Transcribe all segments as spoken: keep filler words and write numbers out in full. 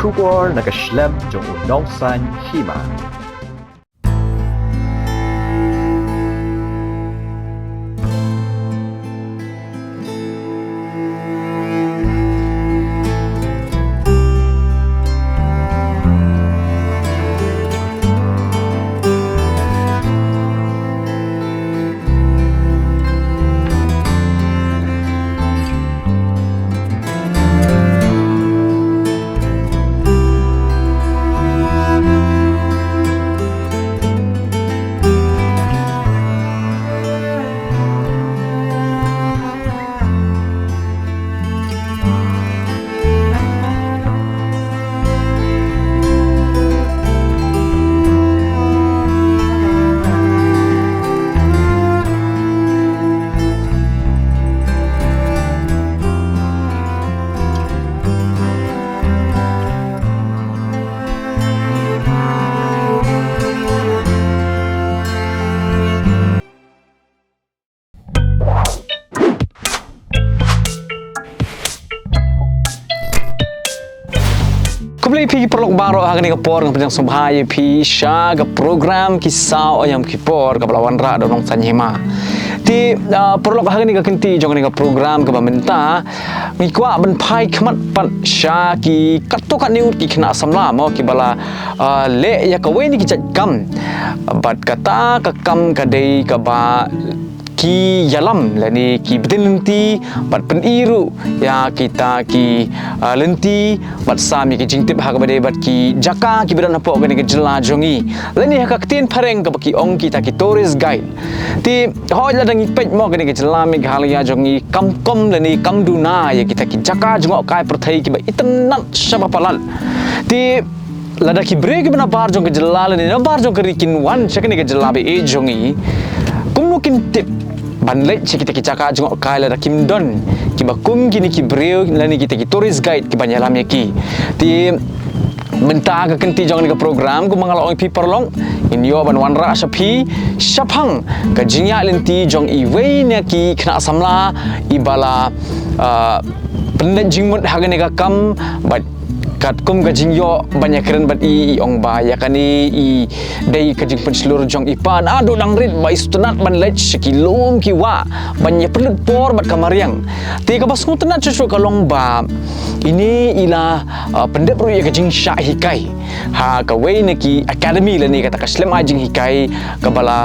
Khubor na ka shlem jong u Nongsaiñ Hima. Khublei phi ki paralok baroh, ha kane ka por nga pdiang sngewbha ïa phi sha ka program Ki Saw Aïom Ki Por kaba la wanrah da u Nongsaiñ Hima. Te, ah, paralok, ha kane ka kynti jong kane ka program kaba mynta, ngi kwah ban phai khmat pat sha ki katto katne ngut ki khynnah samla mo kiba la, ah, leh ïa kawei na ki jait kam. Bad kata ka kam ka dei kaba ki ïalam lane ki btin lynti bad pyni ruh ïa kita ki, ah, lynti bad sam ïa ki jingtip ha kaba dei bad ki jaka kiba don hapoh kane ka jylla jong ngi. Lane ha ka ktien phareng kaba ki ong kita ki tourist guide. Te hooid, lada ngi peit mo kane ka jylla Meghalaya jong ngi kam kong lane kam duna ïa kita ki jaka jngohkai pyrthei kiba itynnad shaba palat. Te lada ki briew kiba na bar jong ka jylla lane na bar jong ka ri kin wan sha kane ka jylla ba ïeit jong ngi, kumno kin tip ban leit sha kita ki jaka jngohkai lada kim don kiba kum kine ki briew lane kita ki tourist guide kiban ïalam ïa ki? Te mynta ka kynti jong kane ka program, kumba nga la ong ïa phi paralok, ngin ïoh ban wanrah sha phi shaphang ka jingïaid lynti jong iwei na ki khynnah samla iba la, ah, pyndait jingmut ha kane ka kam. Bad katkum ka jingïoh ban ïakren bad i, i ong ba ïa kane i dei ka jingpynshlur jong i pa naduh dang rit ba i sngewtynnad ban leit sha ki lum ki wah ban ïa pynlut por bad ka mariang. Te kaba sngewtynnad shuh shuh ka long ba ine i la, ah, pyndep ruh ïa ka jingshah hikai ha kawei na ki academy lane kata ka shlem ai jinghikai kaba la,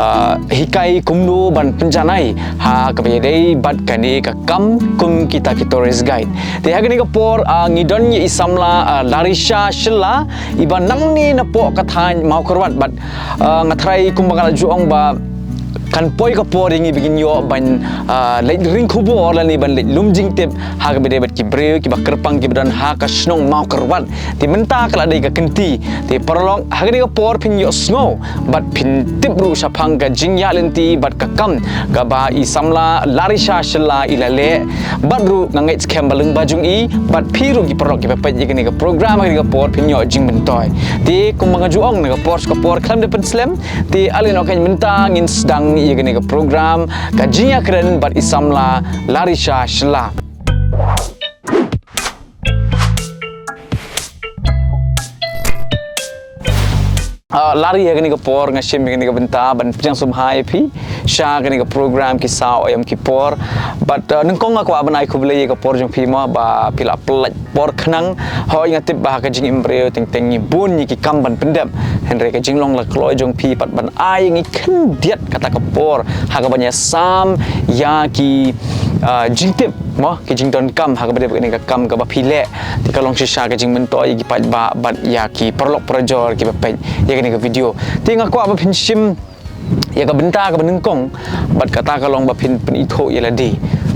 ah, hikai kumno ban pynjanai ha kaba ïadei bad kane ka kam kum kita ki tourist guide. Te ha kane ka por, ah, ngi don ïa i samla, ah, Larisha Shylla, iba nangne napoh ka thaiñ Mawkyrwat bad, ah, nga tharai kumba nga la ju ong ba kan poi ka por ïa ngi ba ngin ïoh ban, ah, leit ring khubor lane ban leit lum jingtip ha kaba dei bad ki briew kiba kyrpang kiba don ha ka shnong Mawkyrwat. Te mynta ka la dei ka kynti. Te paralok, ha kane ka por phin ïohsngew bad phin tip ruh shaphang ka jingïaid lynti bad ka kam kaba i samla Larisha Shylla i la leh. Bad ruh nga ngeit skhem ba lyngba jong i bad phi ruh ki paralok kiba peit ïa kane ka program ha kane ka por phin ïoh jingmyntoi. Te kumba nga ju ong, na ka por sha ka por khlem da pynslem, te ale noh, mynta ngin sdang ïa kane ka program, ka jingïakren bad i samla Larisha Shylla. Ah, Lari, ha kane ka por nga shim ïa kane ka bynta ban pdiang sngewbha ïa phi sha kane ka program Ki Saw Aïom Ki Por. Bad, ah, nyngkong nga kwah ban ai khublei ïa ka por jong phi mo ba phi la pynlait por khnang. Hooid, nga tip ba ha ka jingim briew teng teng ngi bun ïa ki kam ban pyndep. Hynrei ka jinglong la kloi jong phi pat ban ai ïa ngi khyndiat kata ka por ha kaban ïa sam ïa ki, ah, jingtip mo, ki jingdonkam ha kaba dei bad kane ka kam kaba phi leh. Te ka long shisha ka jingmyntoi ïa ki paidbah bad ïa ki paralok parajor kiba peit ïa kane ka video. Te nga kwah ba phin shim ïa ka bynta kaba nyngkong bad kata ka long ba phin pynithuh ïa lade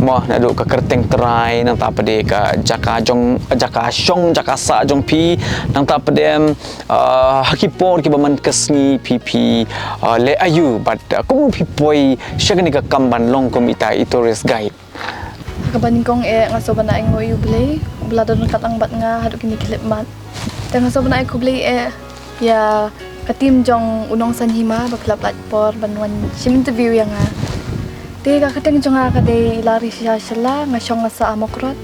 mo, naduh ka kyrteng trai, nangta pat de ka jaka jong, jaka shong, jaka sah jong phi, nangta pat de, ah, ha ki por kiba man ka sngi phi, phi, ah, leh aïu bad, ah, kumno phi poi sha kane ka kam ban long kum ita i tourist guide. Ha kaba nyngkong eh nga sngewbha ban ai nguh ïa U Blei uba la don ryngkat lang bad nga haduh kine ki khyllipmat. Te nga sngewbha ban ai khublei eh ïa ka team jong u Nongsaiñ Hima ba phi la pynlait por ban wan shim interview ïa nga. Te ka kyrteng jong nga ka dei Larisha Shylla, nga shong nga sah ha Mawkyrwat.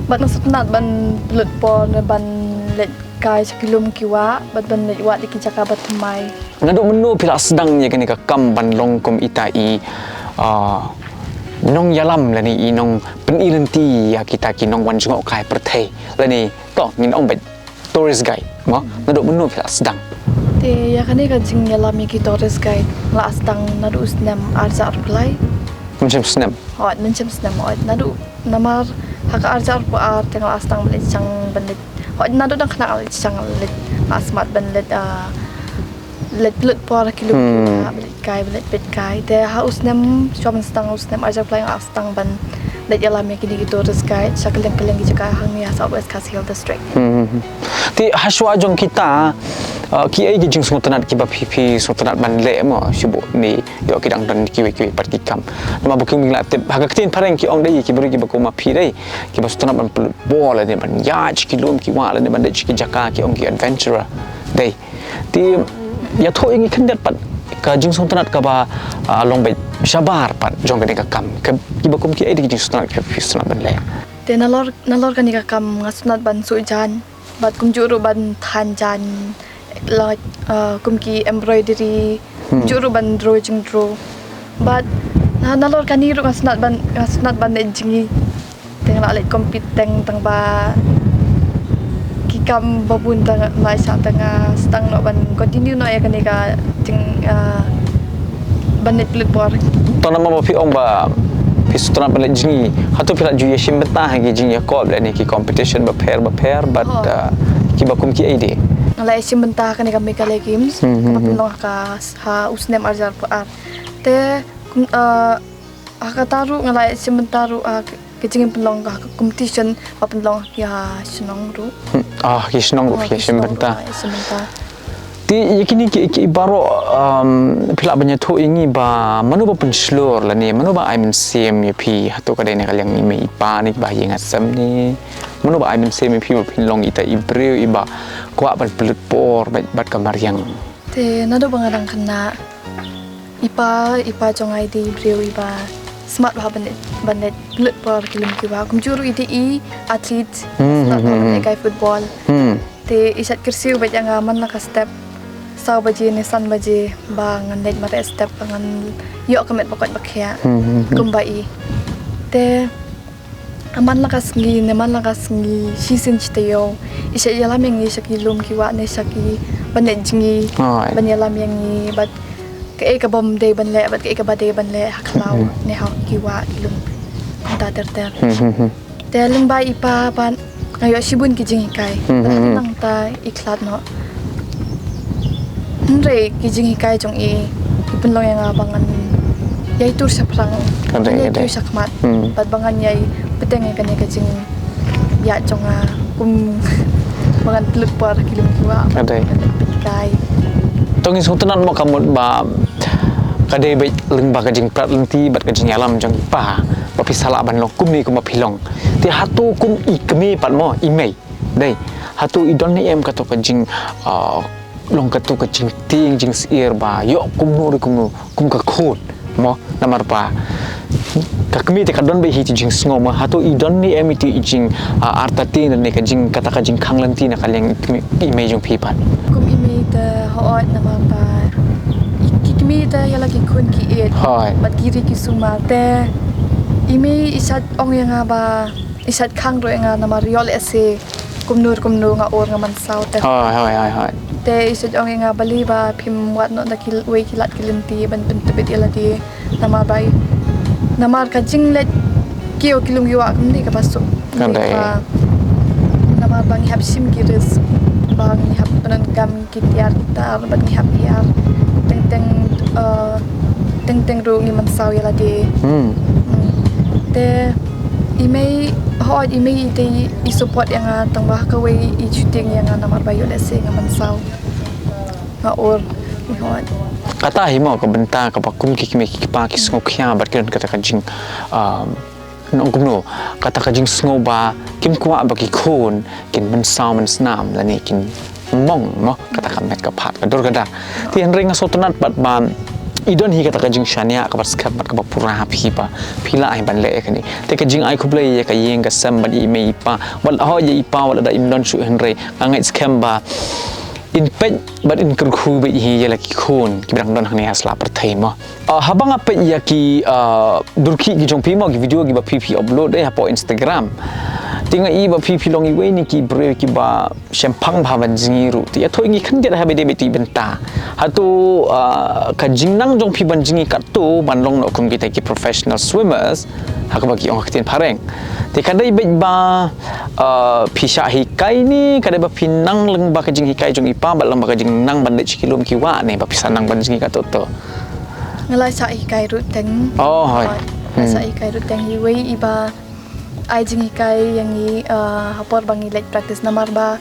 Bad nga sngewtynnad ban pynlut por ne ban leit kai sha ki lum ki wah bad ban leit wad ïa ki jaka ba thymmai. Naduh mynno phi la sdang ïa kane ka kam ban long kum ita i, ah, nongïalam lane i nongpyni lynti ïa kita ki nongwan jngohkai pyrthei lane to ngin ong beit tourist guide mo? Naduh mynno phi la sdang? Te ïa kane ka jingïalam ïa ki tourist guide la sdang naduh u snem arhajar arphew lai. Mynshem snem? Hooid, mynshem snem, hooid. Naduh namar ha ka arhajar arphew ar te nga la sdang ban leit shang ban leit. Hooid, naduh dang khynnah nga la leit shang leit, nga la smat ban leit, ah, leit pynlut por ha ki lum ki wah, ban leit kai, ban leit peit kai. Te ha u snem, shuwa ban sdang u snem arhajar arphew lai nga la sdang ban leit ïalam ïa kine ki tourist guide sha kylleng kylleng ki jaka hangne ha South West Khasi Hills District. Hmm. Te hashwa jong kita, uh, kiei ki jingsngewtynnat kiba phi, phi sngewtynnat ban leh mo, shibun ne ïoh ki dang don kiwei kiwei pat ki kam. Namar ba kum ngi la tip ha ka ktien phareng ki ong dei kiba ruh kiba kum ma phi dei kiba sngewtynnat ban pynlut bor lane ban ïaid sha ki lum ki wah lane ban dei sha ki jaka ki ong ki adventurer. Dei. Te ïathuh ïa ngi khyndiat pat ka jingsngewtynnat kaba, ah, long beit shabar pat jong kane ka kam. Ka, kiba kum kiei de ki jingsngewtynnat kiba phi sngewtynnat ban leh? Te nalor, nalor kane ka kam nga sngewtynnat ban suh jaiñ bad kumjuh ruh ban thaiñ jaiñ, like, ah, kum ki embroidery, kumjuh ruh ban draw jingdraw. Bad na, nalor kane ruh nga sngewtynnat ban, nga sngewtynnat ban leit jngi. Te nga la leit compete teng tang ba ki kam ba bun tang ba shah tang, ah, sdang noh ban continue noh ïa kane ka jing, ah, ban leit pynlut bor. To namar ba phi ong ba phi sngewtynnat ban leit jngi, hato phi la ju ïashim bynta ha ki jingïakop lane ki competition bapher bapher bad, ah, kiba kum kiei de? Nga la ïashim bynta ha kane ka Meghalaya Games kaba pynlong ha ka, ha u snem arhajar arphew ar. Te kum, ah, ha kata ruh nga la ïashim bynta ruh, ah, ka, ka jingim pynlong ka, ka competition ba pynlong ha ki, ah, shnong ruh. Hmm. Ah, ki shnong ruh, ah, ki shnong ruh, ah, ïashim bynta. Te ïa kine ki, ki baroh, um, phi lah ban ïathuh ïa ngi ba mano ba pynshlur lane mano ba ai mynsiem ïa phi, hato ka dei na ka liang i mei i pa ne kiba ïing ha sem ne mano ba ai mynsiem ïa phi ba phin long ita i briew iba kwah ban pynlut bor bad, bad ka mariang? Te naduh ba nga dang khynnah, i pa, i pa jong nga i dei i briew iba smat bha ban leit, ban leit pynlut bor ki lum ki wah. Kumjuh ruh i dei i athlete, smat bha ban leit kai football. Hmm. Te i shait kyrsiew beit ïa nga man la ka step saw baje ne san baje ba ngan leit mareh step ba ngan ïoh ka met ba koit ba khiah kumba i. Te man la ka sngi ne man la ka sngi shisien shi taïew i shait ïalam ïa ngi sha ki lum ki wah ne sha ki ban leit jngi, ban ïalam ïa ngi bad kaei kabym dei ban leh bad kaei kaba dei ban leh ha khlaw ne ha ki wah ki lum kumta ter ter. Te lyngba i pa pat nga ïoh shibun ki jinghikai. Nangta i khlad noh. Hynrei ki jinghikai jong i ki pynlong ïa nga ba ngan ïai tur shaphrang, ngan ïai tur shakhmat bad ba ngan ïai bteng ïa kane ka jingïaid jong nga kum ba ngan pynlut bor ha ki lum ki wah. Ngan ïai hikai. To ngin sngewtynnat mo ka mut ba ka dei beit lyngba ka jingprat lynti bad ka jingïalam jong i pa ba phi sa lah ban long kumne kumba phi long. Te hato kum i kmie pat mo, i mei, dei, hato i don ne em kato ka jing, ah, long kato ka jingtieng jingsyier ba ïoh kumno re kumno kum ka khun mo? Namar ba ka kmie te ka don beit hi tu jingsngew mo, hato i don ne em i tu i jing, ah, artatien ne ka jing kata ka jingkhang lynti na ka liang i mei jong phi pat? Kum i mei te hooid namar ba i, ki kmie te ïa la ki khun ki ïeit bad ki ri ki sumar. Te i mei i shait ong ïa nga ba i shait khang ruh ïa nga namar ïoh lehse kumno kumno nga ur nga mynsaw te. Hooid, hooid, hooid, hooid. Te i shait ong ïa nga balei ba phim wad noh da kiwei ki lad ki lynti ban pyntbit ïa lade namar ba i, namar ka jingleit kiew ki lum ki wah kam dei kaba suk. Namar ba ngi hap shim ki risk ba ngi hap pyndonkam ki tiar ki tar bad ngi hap hiar teng teng, eh, teng teng ruh ngi mynsaw ïa lade. Te i mei, hooid i mei i dei i support ïa nga tang ba ha kawei i shooting ïa nga namar ba ïoh lehse nga mynsaw nga ur. Hooid. Kata hi mo ka bynta kaba kum ki kmie ki kpa ki sngewkhia bad ki don kata ka jing, ah, nong kumno, kata ka jingsngew ba kim kwah ba ki khun kin mynsaw mynsnam lane kin mong mo, kata ka met ka phad ka dur ka dar. Te hynrei nga sngewtynnat pat ba I don hi kata ka jingshaniah kaba skhem bad kaba pura ha phi ba phi la ai ban leh ïa kane. Te ka jingai khublei ïa ka ïing ka sem bad ïa i mei i pa, wat la hoi ïa i pa wat la da im don shuh, hynrei nga ngeit skhem ba in peit bad in kyrkhu beit hi ïa la ki khun kiba dang don hangne ha sla pyrthei mo. Ah, haba nga peit ïa ki, ah, durkhih ki jong phi mo, ki video kiba phi phi upload de hapoh Instagram. Te nga i ba phi phi long iwei na ki briew kiba shemphang bha ban jngi ruh. Te ïathuh ïa ngi khyndiat haba dei beit i bynta. Hato, ah, ka jingnang jong phi ban jngi katto ban long noh kum kita ki professional swimmers, ha kaba ki ong ha ka ktien phareng. Te ka dei beit ba, ah, phi shah hikai ne, ka dei ba phi nang lyngba ka jinghikai jong i pa bad lyngba ka jingnang ban leit sha ki lum ki wah ne ba phi sa nang ban jngi katto to? Nga la shah hikai ruh teng. Oh, hoi. Nga la shah hikai ruh teng, iwei iba ai jinghikai ïa ngi, ah, ha por ba ngi leit practice namar ba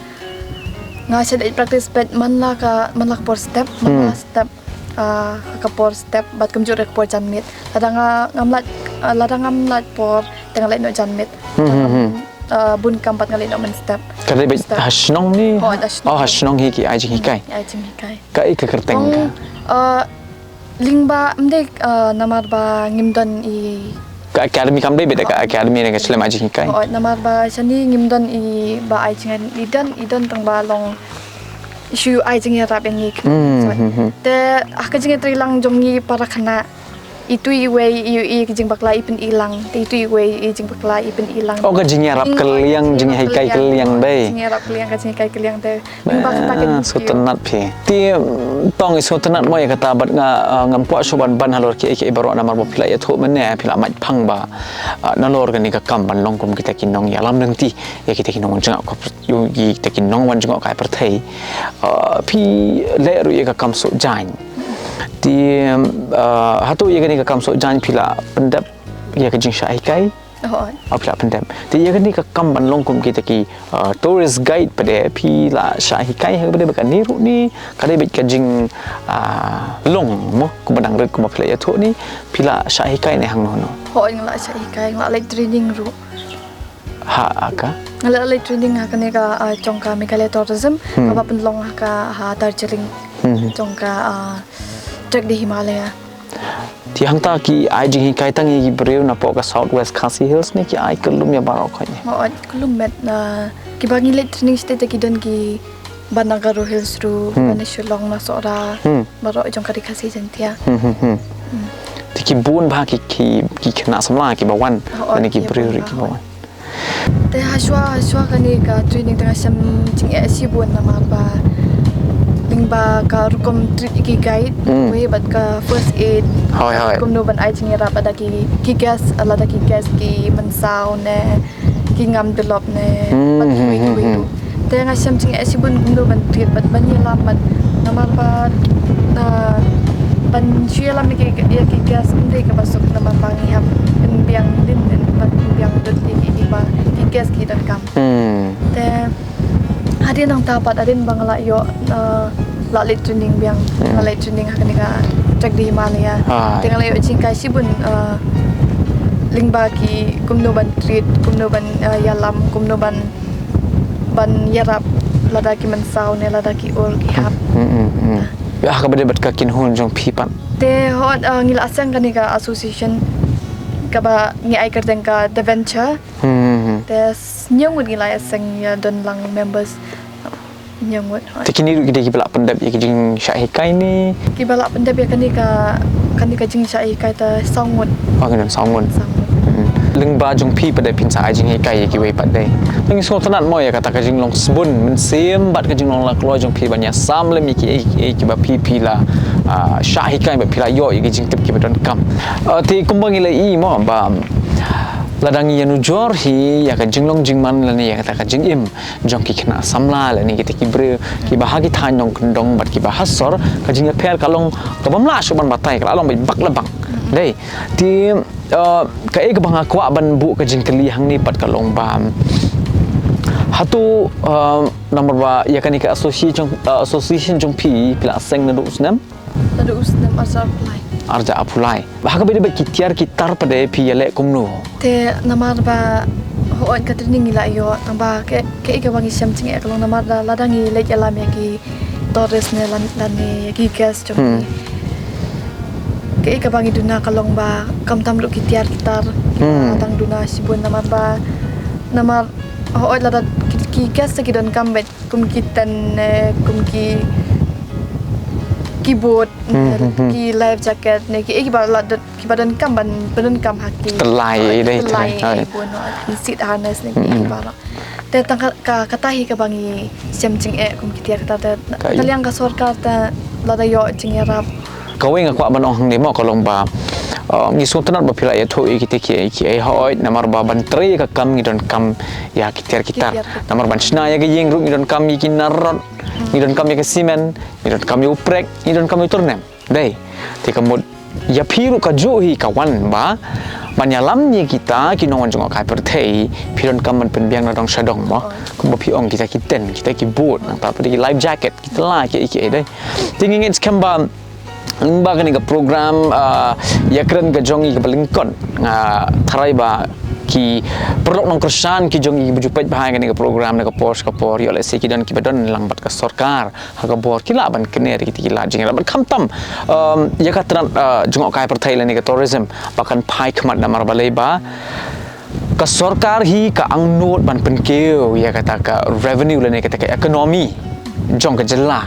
nga shah leit practice bad man la ka, man la ka por step, man la step, ah, ka por step bad kumjuh ruh ka por janmiet. Lada nga, ngam lait, ah, lada ngam lait por te nga leit noh janmiet. Hmm, hmm, hmm. Ah, bun kam bad nga leit noh mynstep. Ka dei beit ha shnong ne? Oh, ha shnong. Oh, ha shnong hi ki ai jinghikai. Ai jinghikai. Kaei ka kyrteng ka? Ah, lyngba, ym dei, ah, namar ba ngim don i ka academy, kam dei beit ka academy ne ka shlem ai jinghikai. Oh, namar ba shane ngim don i ba ai jinghikai, i don, i don tang ba long shu ai jingïarap ïa ngi. Hmm, hmm, hmm. Te ha ka jingïatreilang lang jong ngi para khynnah, itu iwei i, i jingbakla i pyni lang, te itu iwei i jingbakla i pyni lang. Oh, ka jingïarap kylliang, jinghikai kylliang dei. Jingïarap kylliang, ka jinghikai kylliang te. Lyngba kata ka, ah, sngewtynnat phi. Te, mm, tang i sngewtynnat mo ïa kata bad nga, ah, ngam kwah shuh ban ban halor kiei kiei baroh namar ba phi la ïathuh mynne, phi la mait phang ba, ah, nalor kane ka kam ban long kum kita ki nongïalam lynti ïa kita ki nongjngohkai pyrthei, ïa kita ki nongwan jngohkai pyrthei. Ah, phi leh ruh ïa ka kam soh jaiñ. Te, ah, hato ïa kane ka kam soh jaiñ phi la pyndep ïa ka jingshah hikai? Hooid. Oh, phi la pyndep. Te ïa kane ka kam ban long kum kita ki, ah, tourist guide pat de phi la shah hikai ha kaba dei beit kane ruh ne ka dei beit ka jing, ah, long mo, kumba dang rit kumba phi la ïathuh ne, phi la shah hikai ne hangno hangno? Hooid, nga la shah hikai, nga la leit training ruh. Ha ka? Nga la leit training ha kane ka, ah, jong ka Meghalaya Tourism, hmm, kaba pynlong ha ka, ha Darjeeling. Hmm. Jong ka, ah, Trek de Himalaya. Te hangta ki ai jinghikai tang ïa ki briew napoh ka South West Khasi Hills ne ki ai kyllum ïa baroh khoit ne? Hooid, kyllum met, na kiba ngi leit training shatei te ki don kiba na Garo Hills ruh, hmm, kiba na Shillong, na Sohra, hmm, baroh jong ka Ri Khasi Jaiñtia. Hmm, hmm, hmm. Hmm. Te ki bun bha ki, ki, ki khynnah samla kiba wan, hooid, lane ki briew ruh kiba wan. Te hashwa, hashwa kane ka training te nga shem jingeh shibun namar ba lyngba ka rukom treat ïa ki guide, hmm, wei bad ka first aid. Hooid, hooid. Kumno ban ai jingïarap lada ki, ki guest, lada ki guest ki mynsaw ne ki ngam develop ne, hmm, bad, hmm, kiwei, hmm, kiwei, hmm, ruh. Te nga shem jingeh shibun kumno ban treat bad ban ïalam bad namar ba, ah, ban shu ïalam ïa ki, ïa ki guest ym dei kaba suk namar ba ngi hap pynbiang dien dien bad pynbiang dud ïa ki, ïa ki ba ki guest ki donkam. Hmm. Te hadien nangta pat hadien ba nga la ïoh, ah, la leit training biang, hmm, la leit training ha kane ka Trek de Himalaya. Ah. Te nga la ïoh jinghikai shibun, ah, lyngba ki kumno ban treat, kumno ban, ah, ïalam, kumno ban, ban ïarap lada ki mynsaw ne lada ki ur ki hap. Hmm, hmm, hmm. Ah. Ha kaba dei bad ka kynhun jong phi pat? Te hooid, ah, ngi la seng kane ka association kaba ngi ai kyrteng ka The Venture. Hmm. Te hynñiew ngut ngi la ïa seng ïa don lang members. Hynñiew ngut. Te kine ruh ki dei kiba la pyndep ïa ki jingshah hikai ne? Kiba la pyndep ïa kane ka, kane ka jingshah hikai te saw ngut. Oh, ki don saw ngut. Saw ngut. Hmm. Lyngba jong phi pat de phin sa ai jinghikai ïa kiwei pat de. Te ngi sngewtynnat mo ïa kata ka jinglong sbun mynsiem bad ka jinglong lakloi jong phi ban ïasam lem ïa kiei kiei kiba phi phi la, ah, shah hikai bad phi la ïoh ïa ki jingtip kiba donkam. Ah, te kumba ngi la i mo ba lada ngi ïanujor hi ïa ka jinglong jingman lane ïa kata ka jingim jong ki khynnah samla lane kita ki briew kiba ha ki thaiñ nongkyndong bad kiba ha sor, ka jingïapher ka long kaba ym lah shuh ban batai, ka la long beit bak la bak. Dei, te, uh, kaei kaba nga kwah ban buh ka jingkylli hangne pat ka long ba, hato, uh, namar ba ïa kane ka association, uh, association jong phi phi la seng naduh u snem? Naduh u snem arhajar arphew lai. Arhajar arphew lai. Ha kaba ïadei bad ki tiar ki tar pat de phi ïaleh kumno? Te namar ba hooid ka training ngi la ïoh, tang ba kaei kaei kaba ngi shem jingeh ka long namar ba lada ngi leit ïalam ïa ki tourist ne lane ïa ki guest jong ngi, hmm, Kaei kaba ngi duna ka long ba khamtam ruh ki tiar ki tar kiba dang duna shibun namar ba, namar hooid lada ki, ki guest ki donkam beit kum ki tent ne kum ki keyboard ne ki life jacket ne kiei kiba la don, kiba donkam ban, ban donkam ha ki tyllai, hooid, dei, tyllai, tyllai, hooid, bun hooid, ki seat harness ne kiei kiba la. Te tang ka, ka, kata hi kaba ngi shem jingeh kum ki tiar ki tar te, te liang ka sorkar te lada ïoh jingïarap. Kawei nga kwah ban ong hangne mo ka long ba, uh, ngi sngewtynnat ba phi la ïathuh ïa kita kiei kiei, hooid, namar ba ban trei ïa ka kam ngi donkam ïa ki tiar ki tar. Ki tiar ki tar. Namar ban shna ïa ka ïing ruh ngi donkam ïa ki narrot, ngi donkam ïa ka simen, ngi donkam ïa u prek, ngi donkam ïa u tyrnem. Dei, te ka mut ïa phi ruh kajuh hi ka wan ba ban ïalam ïa kita ki nongwan jngohkai pyrthei, phi donkam ban pynbiang na dong sha dong mo. Kumba phi ong kita ki tent, kita ki board, nangta pat ki life jacket, kita la ki, ki, dei. Te ngi ngeit skhem ba lyngba kane ka program, ah, ïakren ka jong ngi kaba lyngkot, nga tharai ba ki paralok nongkyrshan ki jong ngi kiba ju peit bha ïa kane ka program na ka por sha ka por, ïoh lehse ki don kiba don lang bad ka sorkar ha ka bor, ki lah ban kner ïa kita ki lad jingïarap. Bad khamtam, um, ïa ka tnat, uh, jngohkai pyrthei lane ka tourism ba kan phai khmat namar balei ba ka sorkar hi ka angnud ban pynkiew ïa kata ka revenue lane kata ka economy jong ka jylla.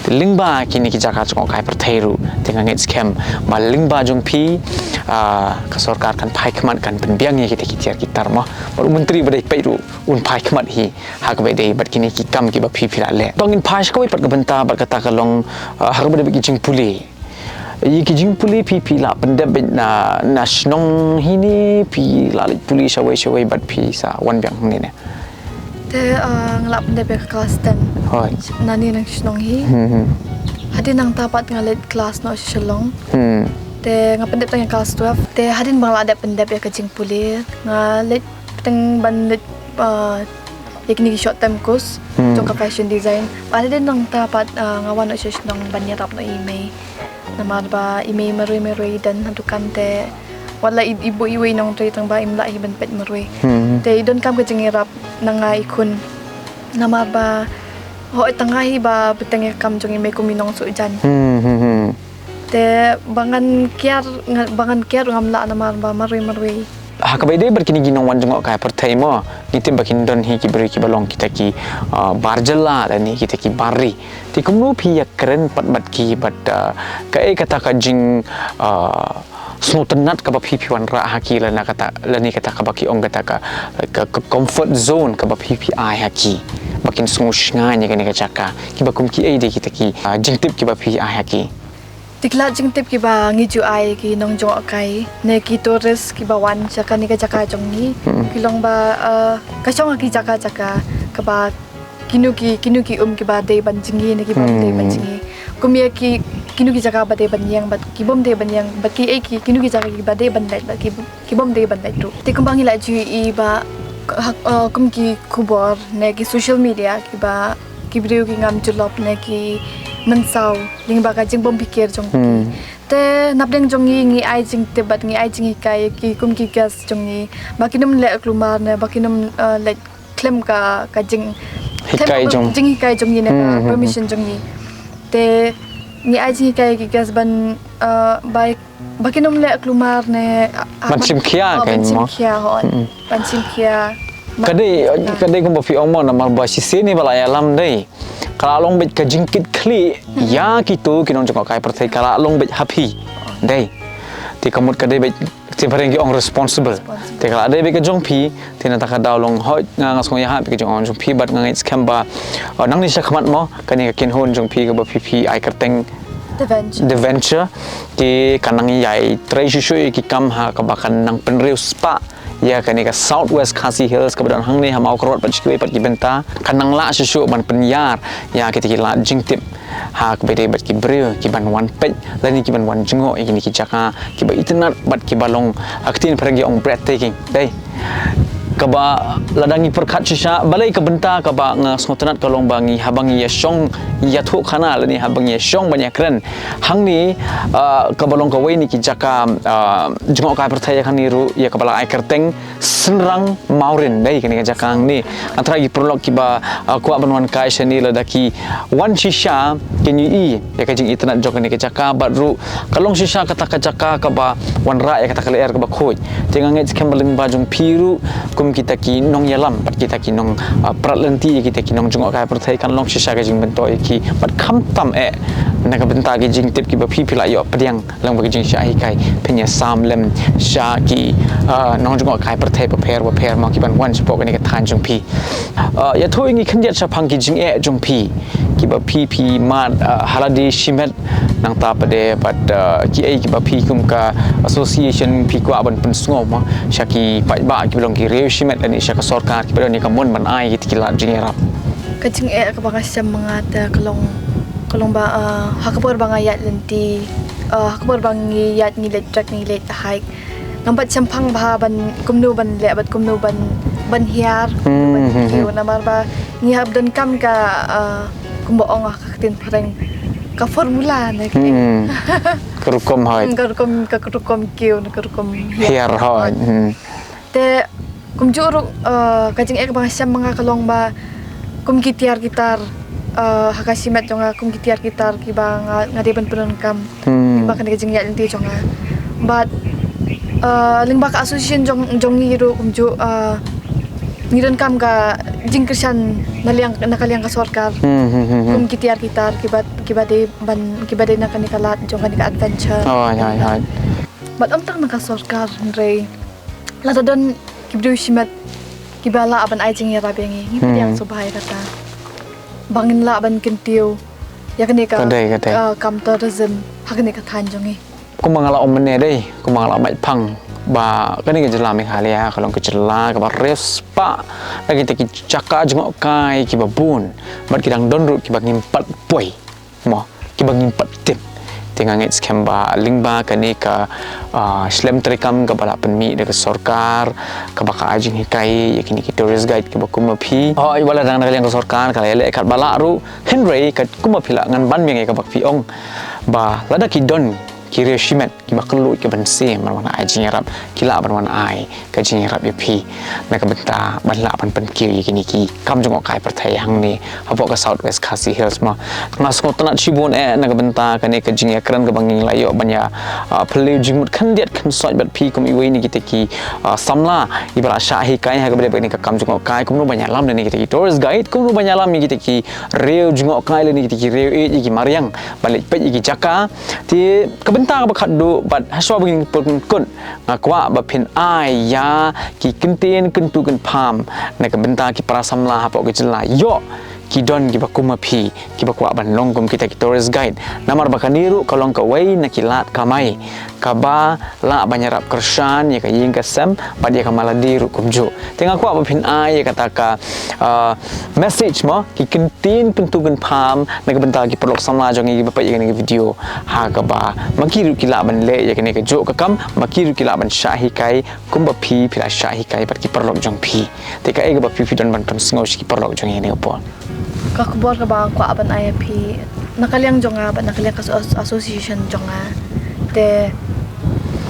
Te lyngba kine ki jaka jngohkai pyrthei ruh te nga ngeit skhem ba lyngba jong phi, uh, ka sorkar kan phai khmat, kan pynbiang ïa kita ki tiar ki tar mo. Bad u myntri ba dei peit ruh un phai khmat hi ha kaba dei bad kine ki kam kiba phi phi la leh. To ngin phai sha kawei pat ka bynta bad kata ka long, uh, ha kaba dei bad ki jingpule. Ïa ki jingpule phi phi la pyndep beit na, na shnong hi ne phi la leit pule shawei shawei bad phi sa wan biang hangne ne? Te, uh, nga la pyndep ïa ka class ten. Hooid. Nangne na shnong hi. Hmm, hmm. Hadien nangta pat nga leit class noh sha Shillong. Hmm. Te nga pyndep tang ïa class twelve. Te hadien ba nga la dep pyndep ïa ka jingpule, nga leit teng ban leit, uh, ïa kine ki short term course jong ka fashion design. Bad hadien nangta pat, uh, nga wan noh sha shnong ban ïarap noh ïa i mei. Namar ba i mei marwei marwei i don ha dukan te wat la i, i buh iwei i nongtrei tang ba im lah hi ban peit marwei. Hmm. Te i donkam ka jingïarap na nga i khun. Namar ba hooid tang nga hi ba bteng ïa ka kam jong i mei kum i nongsuh jan. Hmm, hmm, hmm. Te ba ngan kiar, nga, ba ngan kiar ngam lah namar ba marwei marwei. Ha kaba ïadei bad kine ki nongwan jngohkai pyrthei mo, ngi tip ba kin don hi ki briew kiba long kita ki, ah, bar jylla lane kita ki bar ri. Te kumno phi ïakren pat bad ki bad, ah, kaei kata ka jing, ah, sngewtynnat kaba phi phi wanrah ha ki lane kata, lane kata kaba ki ong kata ka, ka, ka comfort zone kaba phi phi ai ha ki ba kin sngew shngaiñ ïa kane ka jaka, kiba kum kiei de kita ki, ah, jingtip kiba phi ai ha ki? Te ki lad jingtip kiba ngi ju ai ki nongjngohkai ne ki tourist kiba wan sha kane ka jaka jong ngi, hmm, ki long ba, uh, ka shong ha ki jaka jaka kaba kino ki, kino ki um kiba dei ban jngi ne ki bym dei ban jngi. Kum ïa ki, kino ki jaka ba dei ban ïeng bad ki bym dei ban ïeng bad kiei ki, kino ki jaka kiba dei ban leit bad ki, ki bym dei ban leit ruh. Te kumba ngi la ju ïohi ba, ha, uh, kum ki khubor ne ki social media kiba ki briew ki ngam jyllop ne ki mynsaw lyngba ka jingbym pyrkhat jong ki. Hmm. Te napdeng jong ngi ngi ai jingtip bad ngi ai jinghikai ïa ki kum ki guest jong ngi ba kin ym leh kulmar ne ba kin ym, uh, leh khlem ka, ka jing, khlem ka jinghikai jong ngi ne ka, hmm, hmm, hmm, permission jong ngi. Te ngi ai jinghikai ïa ki guest ban, uh, ba, ba kin ym leh kulmar ne, uh, ban shim khia, oh, ka ban shim khia, hooid. Hmm. Ban shim khia. Ka dei, ka dei kumba phi ong mo namar ba shisien hi ba la ïalam dei. Ka la long beit ka jingkitkhlieh ïa kito ki nongjngohkai pyrthei, ka la long beit ha phi. Dei. Te ka mut ka dei beit, te phareng ki ong responsible. Responsible. Te ka la dei beit ka jong phi, te nangta ka daw long hooid nga, nga sngew ïahap ïa ka jingong jong phi bad nga ngeit skhem ba, uh, nangne sha khmat mo, kane ka kynhun jong phi kaba phi phi ai kyrteng The Venture. The Venture. Te kan nang ïai trei shuh shuh ïa ki kam ha kaba kan nang pynriewspah ïa kane ka South West Khasi Hills kaba don hangne ha Mawkyrwat bad shi kiwei pat ki bynta. Kan nang lah shuh shuh ban pynïar ïa kita ki lad jingtip ha kaba ïadei bad ki briew kiban wan peit lane kiban wan jngoh ïa kine ki jaka kiba itynnat bad kiba long, ha ka ktien phareng ki ong breathtaking. Dei. Kaba lada ngi pyrkhat shisha, balei ka bynta kaba nga sngewtynnat ka long ba ngi haba ngi ïa shong ïathuh khana lane haba ngi ïa shong ban ïakren hangne, ah, kaba long kawei na ki jaka, ah, jngohkai pyrthei hangne ruh ïa kaba la ai kyrteng Synrang Mawrin, dei kane ka jaka hangne. Nga tharai ki paralok kiba, ah, kwah ban wan kai shane lada ki wan shisha kin ïohi ïa ka jingitynnat jong kane ka jaka bad ruh ka long shisha kata ka jaka kaba wanrah ïa kata ka lyer kaba khuid. Te nga ngeit skhem ba lyngba jong phi ruh kum kita ki nongïalam bad kita ki nong, ah, prat lynti ïa kita ki nongjngohkai pyrthei kan long shisha ka jingmyntoi ïa ki bad khamtam eh na ka bynta ki jingtip kiba phi phi la ïoh pdiang lyngba ki jingshah hikai, phin ïa sam lem sha ki, ah, nongjngohkai pyrthei bapher bapher mo kiban wan shapoh kane ka thaiñ jong phi. Ah, ïathuh ïa ngi khyndiat shaphang ki jingeh jong phi kiba phi phi mad, ah, ha lade shimet nangta pat de bad, ah, kiei kiba phi kum ka association phi kwah ban pynsngew mo sha ki paidbah kiba long ki riew shimet lane sha ka sorkar kiba don ïa ka mon ban ai kita ki lad jingïarap. Ka jingeh kaba nga shem ma nga te ka long, ka long ba, ah, ha ka por ba nga ïaid lynti, ah, ha ka por ba ngi ïaid ngi leit trek ngi leit hike, ngam pat shemphang bha ban kumno ban leh bad kumno ban, ban hiar, ban Hmm, hmm, hmm. kiew namar ba ngi hap donkam ka, ah, kumba ong ha ka ktien phareng ka formula ne ka Hmm. Ka rukom hoi. Ka rukom, ka rukom kiew ne ka rukom hiar. Hiar hoi. Hmm. Te kumjuh ruh, eh, ka jingeh kaba nga shem ma nga ka long ba kum ki tiar ki tar, eh, ha ka shimet jong nga kum ki tiar ki tar kiba nga, nga dei ban pyndonkam. Hmm. Ba kane ka jingïaid lynti jong nga. Bad, eh, lyngba ka association jong, jong ngi ruh kumjuh, eh, ngi donkam ka jingkyrshan na liang, na ka liang ka sorkar. Hmm, hmm, hmm, hmm. Kum ki tiar ki tar kiba, kiba dei ban, kiba dei na kane ka lad jong kane ka adventure. Oh, hoi, hoi. Bad ym tang na ka sorkar hynrei lada don ki briew shimet kiba lah ban ai jingïarap ïa ngi, ngi Hmm. pdiang sngewbha ïa kata. Ba ngin lah ban kyntiew ïa kane ka, Ka dei, ka dei. ah, kam tourism ha kane ka thaiñ jong ngi. Kumba nga la ong mynne dei, kumba nga la mait phang ba kane ka jylla Meghalaya ka long ka jylla kaba riewspah na kita ki jaka jngohkai kiba bun bad ki dang don ruh kiba ngim pat poi mo, kiba ngim pat tip. Te nga ngeit skhem ba lyngba kane ka, ah, shlem treikam kaba la pynmih da ka sorkar kaba ka ai jinghikai ïa kine ki tourist guide kiba kum ma phi. Hooid, wat la dang na ka liang ka sorkar ka la ïaleh katba lah ruh, hynrei kat kumba phi la ngan ban biang ïa kaba phi ong ba lada ki don ki riew shimet kiba kylluid kiba mynsiem ban wan ai jingïarap, ki lah ban wan ai ka jingïarap ïa phi na ka bynta ban lah ban pynkiew ïa kine ki kam jngohkai pyrthei hangne hapoh ka South West Khasi Hills mo. Nga sngewtynnat shibun eh na ka bynta kane ka jingïakren kaba ngi la ïoh ban ïa, ah, phylliew jingmut khyndiat khynsoit bad phi kum iwei na kita ki, ah, samla iba la shah hikai ha kaba dei bad kane ka kam jngohkai kumno ban ïalam lane kita ki tourist guide, kumno ban ïalam ïa kita ki riew jngohkai lane kita ki riew ïeit ïa ki mariang ban leit peit ïa ki jaka. Te ka bynta kaba khatduh bad hashwa ba ngin pynkut nga kwah ba phin ai ïa ki kyntien kyntu kynpham na ka bynta ki para samla hapoh ka jylla ïoh ki don kiba kum ma phi kiba kwah ban long kum kita ki tourist guide. Namar ba kane ruh ka long kawei na ki lad kamai kaba lah ban ïarap kyrshan ïa ka ïing ka sem bad ïa ka malade ruh kumjuh. Te nga kwah ba phin ai ïa kata ka, ah, message mo, ki kyntien kyntu kynpham na ka bynta ki paralok samla jong ngi kiba peit ïa kane ka video ha kaba ma ki ruh ki lah ban leh ïa kane kajuh ka kam, ma ki ruh ki lah ban shah hikai kumba phi phi la shah hikai bad ki paralok jong phi. Te kaei kaba phi phi don ban pynsngew sha ki paralok jong ngi ha kane ka por? Ka khubor kaba nga kwah ban ai ïa phi na ka liang jong nga bad na ka liang ka asso-, association jong nga. Te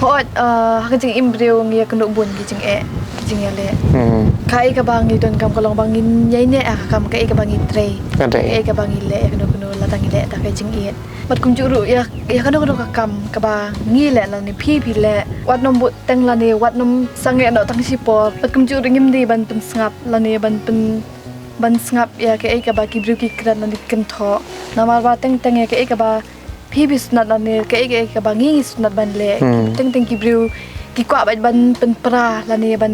hooid, ah, ha ka jingim briew ngi ïakynduh bun ki jingeh ki jingïaleh. Hmm. Kaei kaba ngi donkam ka long ba ngin ïaineh ha ka kam kaei kaba ngi trei. Ka dei. Kaei kaba ngi leh ïa kano kano lada ngi leh da ka jingïeit. Bad kumjuh ruh ïa, ïa kano kano ka kam kaba ngi leh lane phi phi leh, wat nym bud teng lane wat nym sangeh noh tang shipor. Bad kumjuh ruh ngim dei ban pynsngap lane ban pyn, ban sngap ïa kaei kaba ki briew ki kren lane ki kynthoh. Namar ba teng teng ïa kaei kaba phi phi sngewtynnat lane kaei kaei kaba ngi ngi sngewtynnat ban leh, Hmm. teng teng ki briew ki kwah bad ban pynpra lane ban,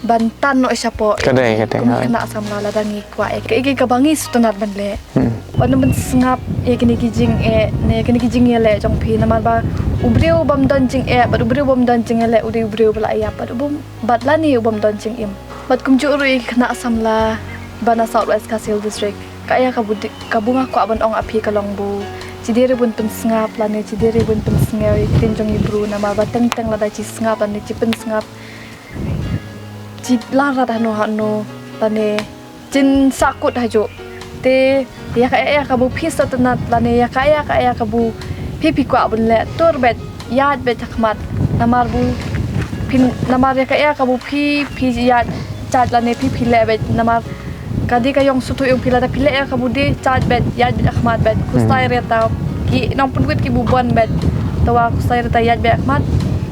ban tan noh shapoh. Ka dei, ka dei, Kum hooid. Khynnah samla lada ngi kwah ïa kaei kaei kaba ngi sngewtynnat ban leh. Hmm. Wat nym pynsngap ïa kine ki jingeh ne kine ki jingïaleh jong phi namar ba u briew bym don jingeh bad u briew bym don jingïaleh u dei u briew ba la ïap bad u bym, bad lane u bym don jingim. Bad kumjuh ruh ïa ki khynnah samla ba na South West Khasi Hills District. Kaei kaba di-, kaba nga kwah ban ong ha phi ka long ba chi dei ruh ban pynsngap lane chi dei ruh ban pynsngew ïa ki ktien jong ki briew namar ba teng teng lada chi sngap lane chi pynsngap Jit lar rat hano hano lane jin sakut hajo. Te ïa ka ïa ka bu phi sngewtynnat lane ïa ka ïa ka ïa ka bu phi phi kwah bun leh tur bet ïaid bet ha khmat. Namar bu phin namar ïa ka ïa ka bu phi phi ïaid jait lane phi phi leh bet namar ka dei ka ïong suthu ïong phi lada phi leh ïa ka bu dei jait bet ïaid bet ha khmat bet. Kustai reta ki nongpynwit ki bu bon bet. Tawa kustai reta ïaid bet ha khmat.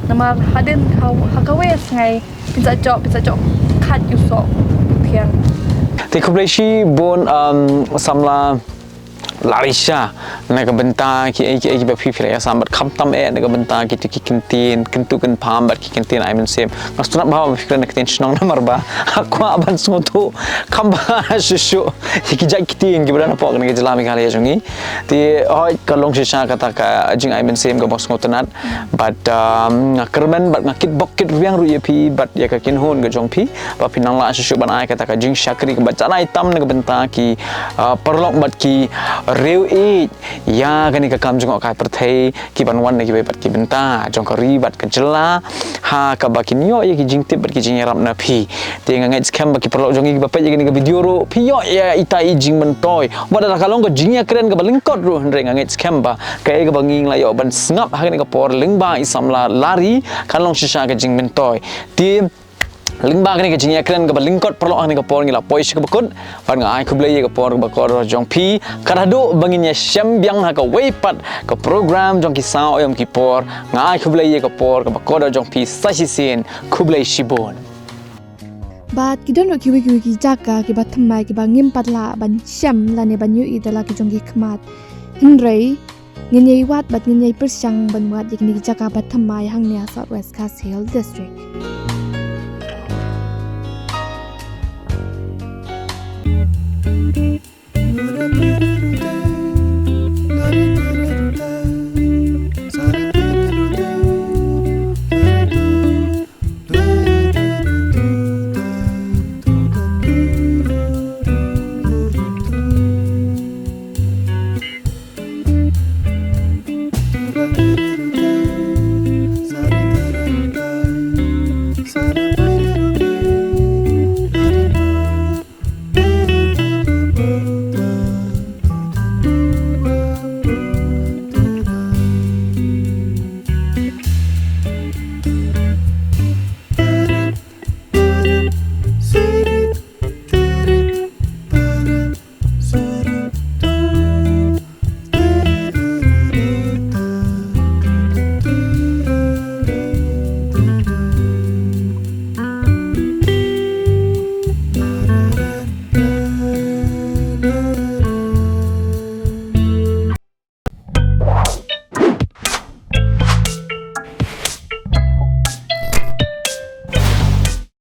Namar hadien ha ka wei sngai. Pisa jok, pisa jok. Khat yu sok. Thiang. Te khublei shibun um, samla Larisha na ka bynta ki ei ki ei ki ba phi phi la ïa sam bad khamtam eh na ka bynta ki tu ki ktien kyntu kynpham bad ki ktien ai mynsiem. Nga sngewtynnat ba phi kren na ktien shnong namar ba ha kwah ban sngewthuh kham ba shu shu ki jait ktien ki ba don hapoh kane ka jylla Meghalaya jong ngi. Te hoi ka long shisha kata ka jing ai mynsiem ka ba sngewtynnat. Bad um, nga kyrmen bad nga kit bok kit riang ruh ïa phi bad ïa ka kynhun ka jong phi ba phi nang lah shuh shuh ban ai kata ka jingshakri ka bad janai tam na ka bynta ki uh, paralok bad ki riew ïeit ïa kane ka kam jong ka pyrthei ki ban wan na ki bad ki bynta jong ka ri bad ka jylla ha ka ba kin ïoh ïa ki jingtip bad ki jingïarap na phi. Te nga ngeit skhem ba ki paralok jong ngi ki ba peit ïa kane ka video ruh phi ïoh ïa ita i jingmyntoi. Wat la ka long ka jingïakren ka ba lyngkot ruh hynrei nga ngeit skhem ba kaei kaba ngi la ïoh ban sngap ha kane ka por lyngba i samla Lari kan long shisha ka jingmyntoi. Te lyngba kane ka jingïakren ka ba lyngkot paralok ha kane ka por ngi la poi sha ka ba kut bad nga ai khublei ïa ka por ka ba kordor jong phi. Kat haduh ba ngin ïa shem biang ha ka wei pat ka program jong ki saw ïa ki por nga ai khublei ïa ka por ka ba kordor jong phi sa shisien khublei shibun. Bad ki don ruh kiwei kiwei ki jaka kiba thymmai kiba ngim pat lah ban shem lane ban ïohi da la ki jong ki khmat. Hynrei ngin ïai wad bad ngin ïai pyrshang ban wad ïa kine ki jaka ba thymmai hangne ha South West Khasi Hills District.